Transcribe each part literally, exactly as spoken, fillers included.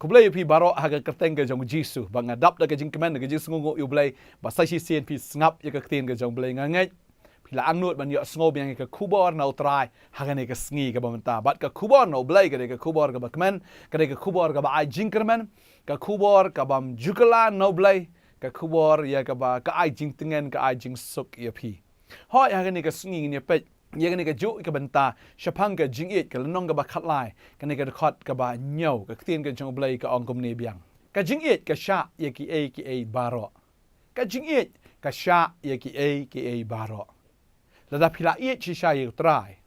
Khublei ïa phi baroh ha ka kyrteng ka jong u Jisu, ba nga dap da ka jingkmen, da ka jingsngewnguh ïa u Blei, ba sa shisien phi sngap ïa ka ktien ka jong u Blei. Nga ngeit phi la angnud ban ïohsngew biang ïa ka khubor na u Trai ha kane ka sngi kaba mynta. Bad ka khubor na u Blei ka dei ka khubor kaba kmen, ka dei ka khubor kaba ai jingkyrmen, ka khubor kabym ju kylla na u Blei, ka khubor ïa kaba ka ai jingtngen, ka ai jingsuk ïa phi. Hooid, ha kane ka sngi ngin ïa peit ïa kane kajuh ka bynta shaphang ka jingïeit, ka lynnong kaba khatlai, kane ka dkhot kaba hynñiew, ka ktien ka jong u Blei ka ong kumne biang: Ka jingïeit ka shah ïa kiei kiei baroh. Ka jingïeit ka shah ïa kiei kiei baroh. Lada phi la ïeit shisha ïa u Trai,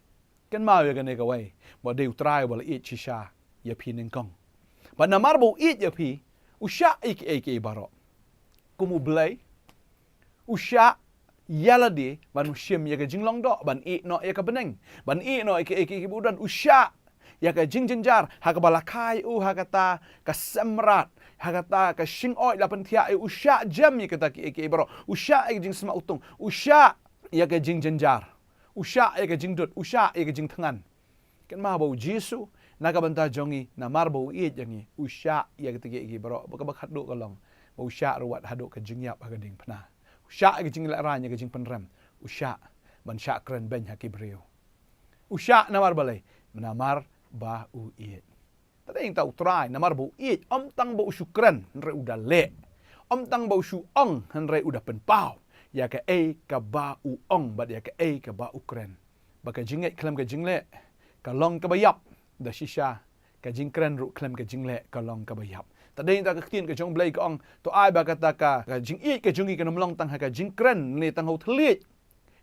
kynmaw ïa kane kawei, ba dei u Trai uba la ïeit shisha ïa phi nyngkong. Bad namar ba u ïeit ïa phi, u shah ïa kiei kiei baroh. Kum u Blei, u shah ïa lade ban u shim ïa ka jinglong doh, ban ïeh noh ïa ka bneng, ban ïeh noh ïa kiei kiei ba u don. U shah ïa ka jingjynjar ha kaba la kha ïa u ha kata ka sem mrad, ha kata ka shingoid la pynthiah ïa u. U shah jem ïa kata kiei kiei baroh. U shah ïa ka jingsma utung. U shah ïa ka jingjynjar. U shah ïa ka jingdud. U shah ïa ka jingthngan. Kynmaw ba u Jisu, na ka bynta jong ngi, namar ba u ïeit ïa ngi, u shah ïa kata kiei kiei baroh. Ba kaba khatduh ka long ba u shah ruh wat haduh ka jingïap ha ka diengphna. U shah ïa ka jinglehrain, ïa ka jingpynrem. U shah ban shah kren beiñ ha ki briew. U shah namar balei? Namar ba u ïeit. Te dei nangta u Trai, namar ba u ïeit, ym tang ba u shu kren, hynrei u da leh. Ym tang ba u shu ong, hynrei u da pynpaw ïa kaei kaba u ong bad ïa kaei kaba u kren. Ba ka jingngeit khlem ka jingleh ka long kaba ïap, da shisha ka jingkren ruh khlem ka jingleh ka long kaba ïap. Te dei nangta ka ktien ka jong u Blei ka ong, to ai ba kata ka, ka jingïeit ka jong ngi kan ym long tang ha ka jingkren ne tang ha u thylliej,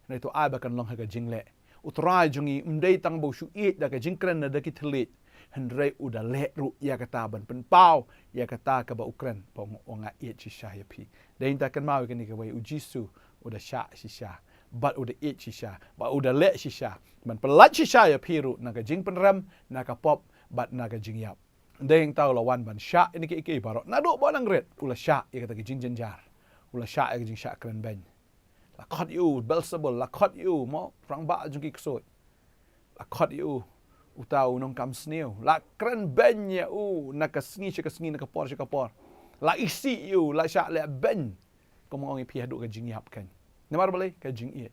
hynrei to ai ba kan long ha ka jingleh. U Trai jong ngi ym dei tang ba u shu ïeit da ka jingkren ne da ki thylliej, hynrei u da leh ruh ïa kata ban pynpaw ïa kata kaba u kren, ba u ong, nga ïeit shisha ïa phi. Dei nangta kynmaw ïa kane kawei, u Jisu u da shah shisha, bad u da ïeit shisha, bad u da leh shisha ban pyllait shisha ïa phi ruh na ka jingpynrem, na ka pop bad na ka jingïap. Dei nangta u la wan ban shah ïa kine kiei kiei baroh. Naduh ba u nang rit u la shah ïa kata ka jingjynjar, u la shah ïa ka jingshah kren beiñ. La khot ïa u Beelzebul, la khot ïa u, mo, rangbah jong ki ksuid. La khot ïa u uta u nongkam sniew. La kren beiñ ïa u na ka sngi sha ka sngi, na ka por sha ka por. La isih ïa u, la shah leh beiñ, kum nga ong ïa phi, haduh ka jingïap keiñ. Namar balei? Ka jingïeit.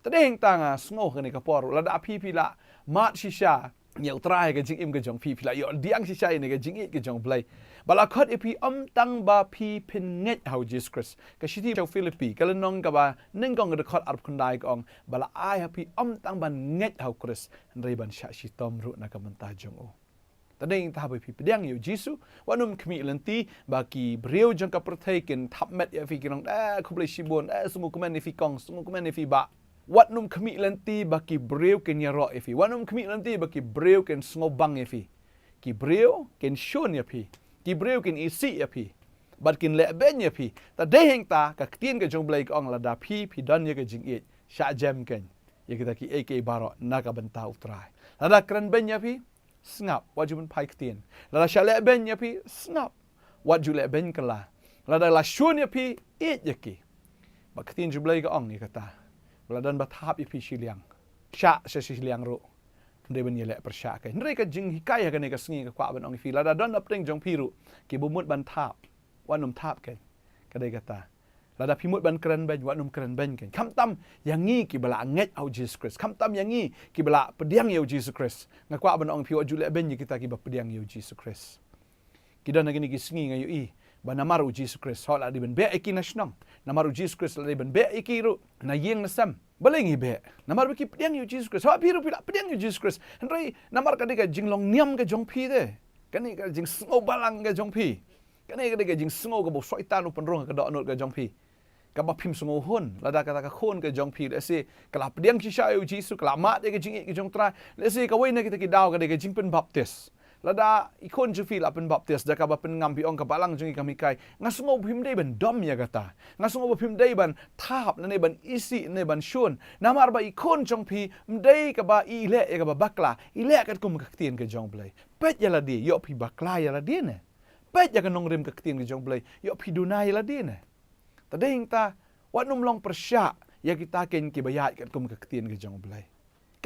Te dei nangta nga sngew ha kane ka por, lada phi, phi la mad shisha ïa u Trai ha ka jingim ka jong phi, phi la ïoh pdiang shisha ïa kane ka jingïeit ka jong u Blei, ba la khot ïa phi ym tang ba phi phin ngeit ha u Jisu Khrist. Ka shithi sha u Philippi, ka lynnong kaba nyngkong, ka dkhot arphew khyndai ka ong, ba la ai ha phi ym tang ban ngeit ha u Khrist, hynrei ban shah shitom ruh na ka bynta jong u. Te dei nangta haba phi pdiang ïa u Jisu, wat nym khmih lynti ba ki briew jong ka pyrthei kin thap met ïa phi, kin ong, eh, khublei shibun, eh, sngewkmen ïa phi kong, sngewkmen ïa phi bah. Wat nym khmih lynti ba ki briew kin ïaroh ïa phi. Wat nym khmih lynti ba ki briew kin sngewbang ïa phi. Ki briew kin shun ïa phi. Ki briew kin isih ïa phi, bad kin leh beiñ ïa phi. Te dei nangta ka ktien ka jong u Blei ka ong, lada phi, phi don ïa ka jingïeit, shah jem keiñ ïa kita kiei kiei baroh na ka bynta u Trai. Lada kren beiñ ïa phi, sngap, wat ju pynphai ktien. Lada shah leh beiñ ïa phi, sngap, wat ju leh beiñ kylla. Lada la shun ïa phi, ïeit ïa ki. Ba ka ktien jong u Blei ka ong ïa kata, ba la don ba thap ïa phi shiliang, shah sha shiliang ruh. Hynrei ban ïaleh pyrshah keiñ. Hynrei ka jinghikai ha kane ka sngi, nga kwah ban ong ïa phi, lada don na pdeng jong phi ruh kiba mut ban thap, wat nym thap keiñ. Ka dei kata, lada phi mut ban kren beiñ, wat nym kren beiñ keiñ. Khamtam ïa ngi kiba la ngeit ha u Jisu Khrist, khamtam ïa ngi kiba la pdiang ïa u Jisu Khrist, nga kwah ban ong ïa phi, wat ju leh beiñ ïa kita kiba pdiang ïa u Jisu Khrist. Ki don ha kine ki sngi, nga ïohi ba namar u Jisu Khrist, hooid, la dei ban beh ïa ki na shnong. Namar u Jisu Khrist la dei ban beh ïa ki ruh na ïing na sem. Balei ngi beh? Namar ba ki pdiang ïa u Jisu Khrist. Hooid, phi ruh phi la pdiang ïa u Jisu Khrist, hynrei namar ka dei ka jinglong niam ka jong phi te, kane ka jingsngew balang ka jong phi, kane ka dei ka jingsngew kaba u Soitan u pynrung ha ka dohnud ka jong phi, kaba phim sngewhun. Lada kata ka khun ka jong phi, lehse ka la pdiang shisha ïa u Jisu, ka la mad ïa ka jingïeit ka jong u Trai, lehse kawei na kita ki daw ka dei ka jingpynbaptis. Lada i khun jong phi la pynbaptis, da kaba pynngam, phi ong, ka balang jong ngi kam hikai, nga sngew ba phim dei ban dom ïa kata. Nga sngew ba phim dei ban thap, ne ban isih, ne ban shun. Namar ba i khun jong phi ym dei kaba i leh ïa kaba bakla, i leh katkum ka ktien ka jong u Blei. Peit ïa lade, ïoh phi bakla ïa lade ne? Peit ïa ka nongrim ka ktien ka jong u Blei, ïoh phi duna ïa lade ne? Te dei nangta, wat nym long pyrshah ïa kita keiñ kiba ïaid katkum ka ktien ka jong u Blei.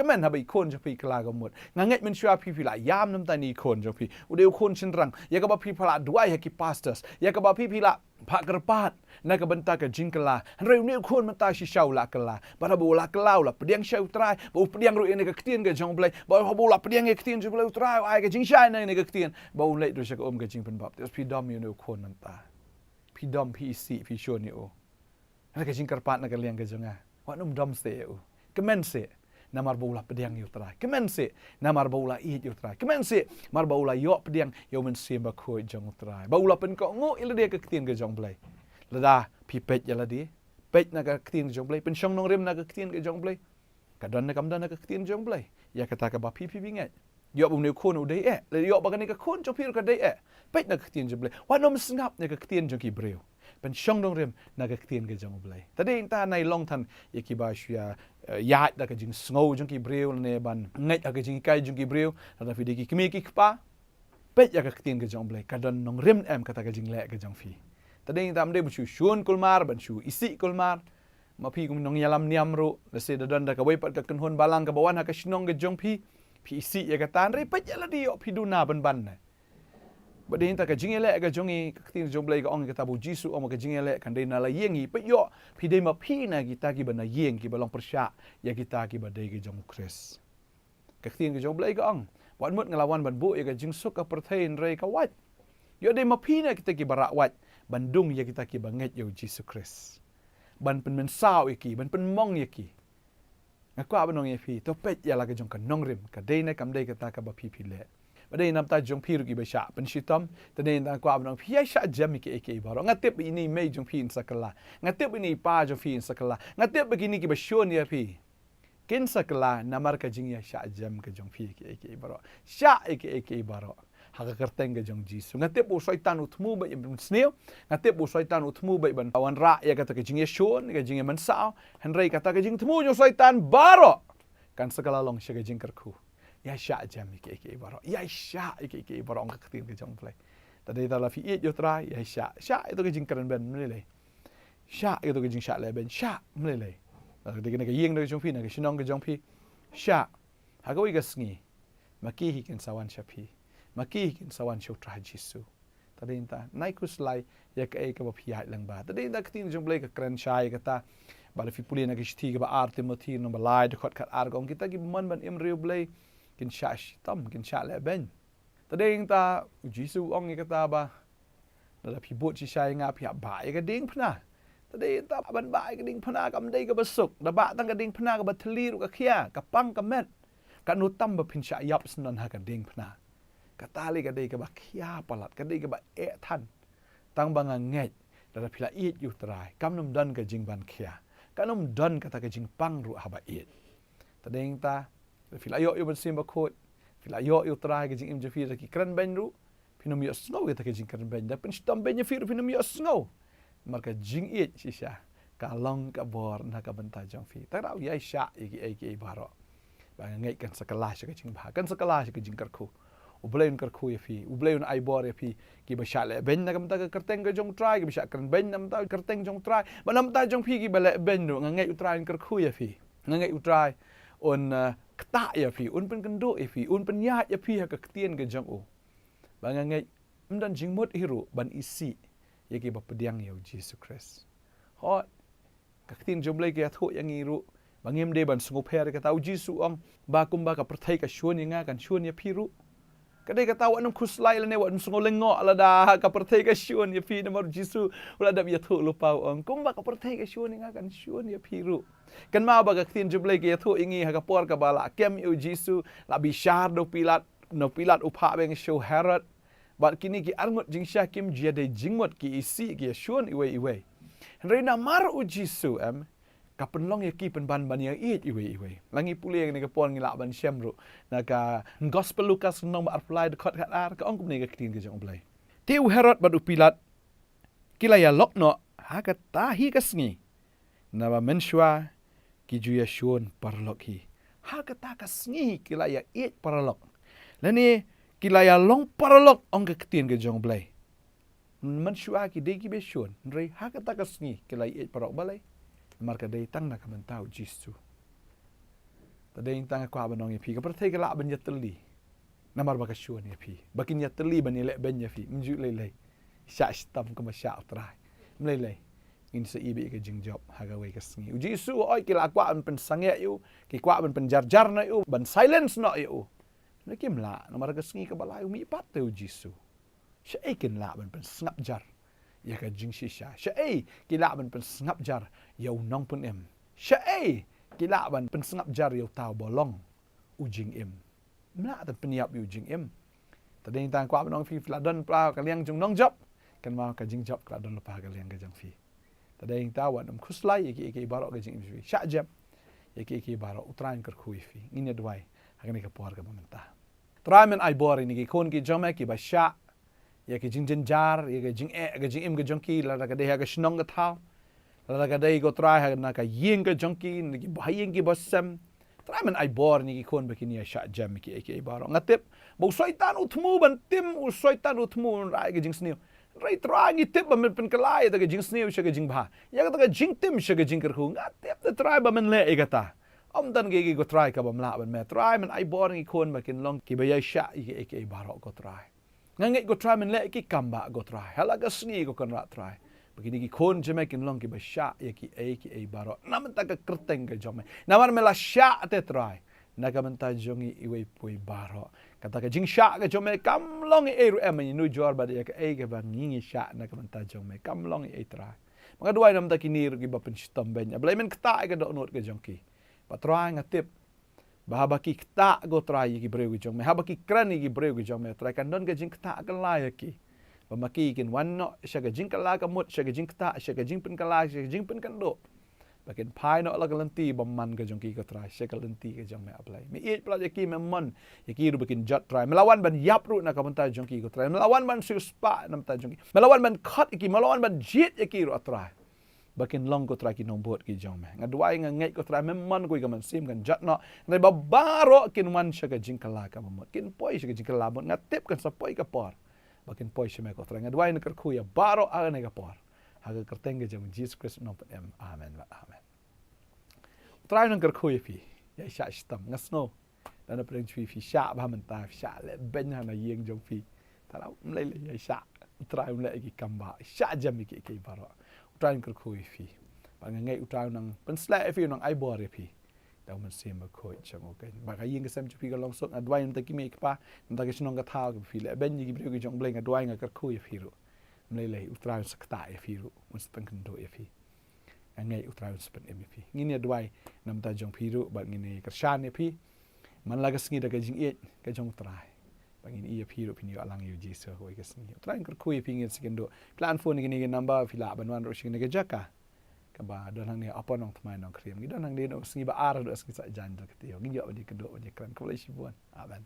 Kmen haba i khun jong phi i kylla ka mut. Nga ngeit mynshuwa phi phi la ïam namar ïa i khun jong phi. U dei u khun shynrang. Ïa kaba phi phi la duwai ha ki pastors. Ïa kaba phi phi la phah kyrpad na ka bynta ka jingkylla. Hynrei une u khun mynta shisha u la kylla. Bad haba u la kylla u la pdiang sha u Trai. Ba u pdiang ruh ïa kane ka ktien ka jong u Blei. Ba haba u la pdiang ïa ka ktien jong u Blei u Trai u ai ka jingshai na kane ka ktien. Ba u leit ruh sha ka um ka jingpynbaptis. Phi dom ïa une u khun mynta. Phi dom phi isih phi shun ïa u. Hynrei ka jingkyrpad na ka liang ka jong nga. Wat nym dom seh ïa u. Kmen seh. Namar ba u la pdiang ïa u Trai. Kmen seh. Namar ba u la ïeit ïa u Trai. Kmen seh. Namar ba u la ïoh pdiang ïa u Mynsiem Bakhuid jong u Trai. Ba u la pynkohnguh ïa lade ha ka ktien ka jong u Blei. Lada phi peit ïa lade. Peit na ka ktien ka jong u Blei. Pynshong nongrim na ka ktien ka jong u Blei. Ka don ne kam don na ka ktien jong u Blei. Ïa kata kaba phi phi phi ngeit. Ïoh ba une u khun u dei eh. Ïoh ba kane ka khun jong phi ruh ka dei eh. Peit na ka ktien jong u Blei. Wat nym sngap na ka ktien jong ki briew. Pynshong nongrim na ka ktien ka jong u Blei. Te dei nangta nai long than ïa kiba shu ïa, eh, ïaid da ka jingsngew jong ki briew ne ban ngeit ha ka jinghikai jong ki briew. Lada phi dei ki kmie ki kpa. Peit ïa ka ktien ka jong u Blei, ka don nongrim em kata ka jingleh ka jong phi. Te dei nangta ym dei ban shu shun kulmar, ban shu isih kulmar. Ma phi kum nongïalam niam ruh, lehse da don da kawei pat ka kynhun balang kaba wan ha ka shnong ka jong phi. Phi isih ïa kata, hynrei peit ïa lade ïoh phi duna ban ban ne. Ba dei nangta ka jingïaleh ka jong ngi, ka ktien jong u Blei ka ong ïa kata ba u Jisu u ong ba ka jingïaleh kan dei na la ïing hi, peit ïoh phi dei ma phi na kita kiba na ïing kiba long pyrshah ïa kita kiba dei ka jong u Khrist. Ka ktien ka jong u Blei ka ong, wat mut nga la wan ban buh ïa ka jingsuk ka pyrthei hynrei ka wait. Ïoh dei ma phi na kita kiba rah wait ban dung ïa kita kiba ngeit ïa u Jisu Khrist. Ban pynmynsaw ïa ki, ban pynmong ïa ki. Nga kwah ban ong ïa phi, to peit ïa la ka jong ka nongrim, ka dei ne kam dei kata kaba phi phi leh. Ba dei namar ta jong phi ruh kiba shah pynshitom, te dei namar ta nga kwah ban ong phi ïa shah jem ïa kiei kiei baroh. Nga tip ba ine i mei jong phi yn sa kylla. Nga tip ba ine i pa jong phi yn sa kylla. Nga tip ba kine kiba shun ïa phi kin sa kylla namar ka jingïashah jem ka jong phi ïa kiei kiei baroh. Shah ïa kiei kiei baroh ha ka kyrteng ka jong u Jisu. Nga tip ba u Soitan u thmu beit ban pynsniew. Nga tip ba u Soitan u thmu beit ban wanrah ïa kata ka jingïashun, ka jingïamynsaw. Hynrei kata ka jingthmu jong u Soitan baroh kan sa kylla long sha ka jingkyrkhu. Ïashah jem ïa kiei kiei baroh. Ïashah ïa kiei kiei baroh ong ka ktien ka jong u Blei. Te dei ta la phi ïeit ïa u Trai, ïashah. Shah ïa to ka jingkren beiñ ym lei lei. Shah ïa to ka jingshah leh beiñ, shah ym lei lei. Na ka dei kane ka ïing ka jong phi, na ka shnong ka jong phi. Shah. Ha kawei ka sngi. Ma ki hi kin sa wan sha phi. Ma ki hi kin sa wan sha u Trai Jisu. Te dei nangta, nai khuslai ïa kaei kaba phi ïaid lyngba. Te dei nangta ka ktien jong u Blei ka kren shai ïa kata. Ba la phi pule na ka shithi kaba ar Timothi, lynnong ba lai, dkhot khatar ka ong kita kiba mon ban im ri ïa u Blei kin shah shitom, kin shah leh beiñ. Te dei nangta u Jisu u ong ïa kata ba lada phi bud shisha ïa nga phi hap bah ïa ka diengphna. Te dei nangta ban bah ïa ka diengphna kam dei kaba suk. Da bah tang ka diengphna kaba thylli ruh ka khia, ka pang ka met. Katno tam ba phin shah ïap syndon ha ka diengphna. Kata lei ka dei kaba khia palat, ka dei kaba eh than. Tang ba nga ngeit lada phi la ïeit ïa u Trai, kam nym don ka jingban khia. Kam nym don kata ka jingpang ruh haba ïeit. Te dei nangta lada phi la ïoh ïa u Mynsiem Bakhuid, phi la ïoh ïa u Trai, ka jingim jong phi da ki kren beiñ ruh, phin ym ïohsngew ïa kata ka jingkren beiñ, da pynshitom beiñ ïa phi ruh phin ym ïohsngew. Namar ka jingïeit shisha ka long ka bor na ka bynta jong phi. Te ruh ïashah ïa kiei kiei baroh. Ba nga ngeit kan sa kylla sha ka jingbha, kan sa kylla sha ka jingkyrkhu. U Blei un kyrkhu ïa phi, u Blei un ai bor ïa phi. Kiba shah leh beiñ na ka bynta ka kyrteng ka jong u Trai, kiba shah kren beiñ na ka bynta ka kyrteng jong u Trai. Bad na ka bynta jong phi kiba leh beiñ ruh, nga ngeit u Trai un kyrkhu ïa phi. Nga ngeit u Trai un, eh, ktah ïa phi, un pynkynduh ïa phi, un pynïaid ïa phi ha ka ktien ka jong u. Ba nga ngeit ym don jingmut hi ruh ban isih ïa kiba pdiang ïa u Jisu Khrist. Hooid, ka ktien jong u Blei ka ïathuh ïa ngi ruh ba ngim dei ban sngewpher ïa kata. U Jisu u ong ba kumba ka pyrthei ka shun ïa nga kan shun ïa phi ruh. Ka dei kata, wat nym khuslai lane wat nym sngew lyngngoh lada ka pyrthei ka shun ïa phi, namar u Jisu u la dep ïathuh lypa, u ong kumba ka pyrthei ka shun ïa nga kan shun ïa phi ruh. Kynmaw ba ka ktien jong u Blei ka ïathuh ïa ngi ha ka por kaba la kem ïa u Jisu, la bishar da u Pilat, na u Pilat u phah biang sha u Herod. Bad kine ki arngut jingshah kim ju ïadei jingmut, ki isih, ki ïashun iwei iwei. Hynrei namar u Jisu em, ka pynlong ïa ki pynban ban ïaieit iwei iwei. Lada ngi pule ïa kane ka por ngi lah ban shem ruh na ka Gospel Lukas lynnong ba arphew lai, dkhot khatar, ka ong kumne ka ktien ka jong u Blei: Te u Herod bad u Pilat ki la ïalok noh ha kata hi ka sngi, naba mynshuwa ki ju ïashun paralok hi. Ha kata ka sngi ki la ïaieit paralok, lane ki la ïalong paralok, ong ka ktien ka jong u Blei. Mynshuwa ki dei kiba shun, hynrei ha kata ka sngi ki la ïaieit paralok. Balei? Namar ka dei tang na ka bynta u Jisu. Te dei tang nga kwah ban ong ïa phi, ka pyrthei ka lah ban ïatylli. Namar ba ka shun ïa phi. Ba kin ïatylli ban ïaleh beiñ ïa phi. Ym ju lei lei. Shah shitom kumba shah U Trai. Ym lei lei. Ngin sa ïohi beit ïa ka jingjop ha kawei ka sngi. U Jisu u ong ki la kwah ban pynsangeh ïa u, ki kwah ban pynjarjar noh ïa u, ban silence noh ïa u. Hynrei kim lah, namar ka sngi kaba lai u mih pat te U Jisu. Shaei kin lah ban pynsngap jar ïa ka jingshisha? Shaei ki lah ban pynsngap jar ïa u nongpynim? Shaei ki lah ban pynsngap jar ïa uta uba long u jingim? Ym lah ban pynïap ïa u jingim. Te dei tang kwah ban ong ïa phi, phi la don lypa ha ka liang jong nongjop, kynmaw ka jingjop ka la don lypa ha ka liang ka jong phi. Te dei tang wat nym khuslai ïa kiei kiei baroh ka jingim jong phi. Shah jem ïa kiei kiei baroh. U Trai un kyrkhu ïa phi. Ngin ïa duwai ha kane ka por kaba mynta. Trai, men ai bor ïa kine ki khun ki jong me kiba shah ïa ka jingjynjar, ïa ka jingeh, ka jingim ka jong ki, lada ka dei ha ka shnong ka thaw, lada ka dei, ko Trai, ha na ka ïing ka jong ki, na ki bahaïing ki basem. Trai, men ai bor ïa kine ki khun ba kin ïa shah jem ïa kiei kiei baroh. Nga tip ba u Soitan u thmu ban tim, u Soitan u thmu ban rai ka jingsniew. Hynrei Trai, ngi tip ba men pynkylla ïa ka jingsniew sha ka jingbha, ïa kata ka jingtim sha ka jingkyrkhu. Nga tip te Trai ba men leh ïa kata. Ym don kiei kiei, ko Trai, kaba ym lah ban me. Trai, men ai bor ïa kine ki khun ba kin long kiba ïa shah ïa kiei kiei baroh, ko Trai. Nga ngeit, ko Trai, men leh ïa ki kam bah, ko Trai, ha la ka sngi, ko Kynrad Trai, ba kine ki khun jong me kin long kiba shah ïa kiei kiei baroh na ka bynta ka kyrteng ka jong me. Namar me la shah te Trai, na ka bynta jong ngi iwei pa iwei baroh. Kata ka jingshah ka jong me kam long ei ei ruh em, ngi nujor bad ïa kaei kaba ngi ngi shah na ka bynta jong me, kam long ei ei Trai. Ba nga duwai na ka bynta kine ruh kiba pynshitom beiñ, A Blei, men ktah ïa ka dohnud ka jong ki. Ba Trai, nga tip ba haba ki ktah, ko Trai, ïa ki briew ki jong me, haba ki kren ïa ki briew ki jong me, Trai, kan don ka jingktah kylla ïa ki. Ba ma ki kin wan noh sha ka jingkylla ka mut, sha ka jingktah, sha ka jingpynkylla, sha ka jingpynkynduh. Ba kin phai noh la ka lynti bymman ka jong ki, ko Trai, sha ka lynti ka jong me, A Blei. Me ïeit palat ïa ki, me mon ïa ki ruh ba kin jot, Trai. Me la wan ban ïap ruh na ka bynta jong ki, ko Trai. Me la wan ban siewspah na ka bynta jong ki. Me la wan ban khot ïa ki, me la wan ban jied ïa ki ruh, A Trai, ba kin long, ko Trai, ki nongbud ki jong me. Nga duwai, nga ngeit, ko Trai, me mon, ko ïa ka mynsiem kan jot noh. Hynrei ba baroh kin wan sha ka jingkylla kaba mut, kin poi sha ka jingkylla mut. Nga tip kan sa poi ka por ba kin poi sha me, ko Trai. Nga duwai, nga kyrkhu ïa baroh ha kane ka por, ha ka kyrteng ka jong U Jisu Khrist u nongpynim. Amen bad amen. U Trai un kyrkhu ïa phi. Ïa shah shitom. Nga sngew lada na pdeng jong phi, phi shah bha mynta, phi shah leh beiñ ha na ïing jong phi. Te la ym lei lei, ïa shah. U Trai un leh ïa ki kam bah. Shah jem ïa kiei kiei baroh. U Trai un kyrkhu ïa phi. Bad nga ngeit U Trai un nang pynsleh ïa phi, un nang ai bor ïa phi da U Mynsiem Bakhuid jong u. Ba ka ïing ka sem jong phi kan long suk. Nga duwai na ka bynta ki mei ki pa, na ka bynta ka shnong ka thaw, kaba phi leh beiñ ïa ki briew ki jong U Blei, nga duwai, nga kyrkhu ïa phi ruh. Ym lei lei, U Trai un sa ktah ïa phi ruh, un sa pynkynduh ïa phi. Nga ngeit U Trai un sa pynim ïa phi. Ngin ïa duwai na ka bynta jong phi ruh, bad ngin ïa kyrshan ïa phi man la ka sngi da ka jingïeit ka jong U Trai. Bad ngin ïa, phi ruh phin ïoh lang ïa U Jisu ha kawei ka sngi. U Trai un kyrkhu ïa phi. Ngin sa ïakynduh. Phi lah ban phone ïa kine ki number, phi lah ban wan ruh sha kine ki jaka. Kaba don hangne ha Upper Nongthymmai, Nongkrem. Ngi don hangne, don sngi ba ar, don sngi Saitjaiñ, don ka taïew. Ngin ïoh ban ïakynduh, ban ïakren. Khublei shibun. Amen.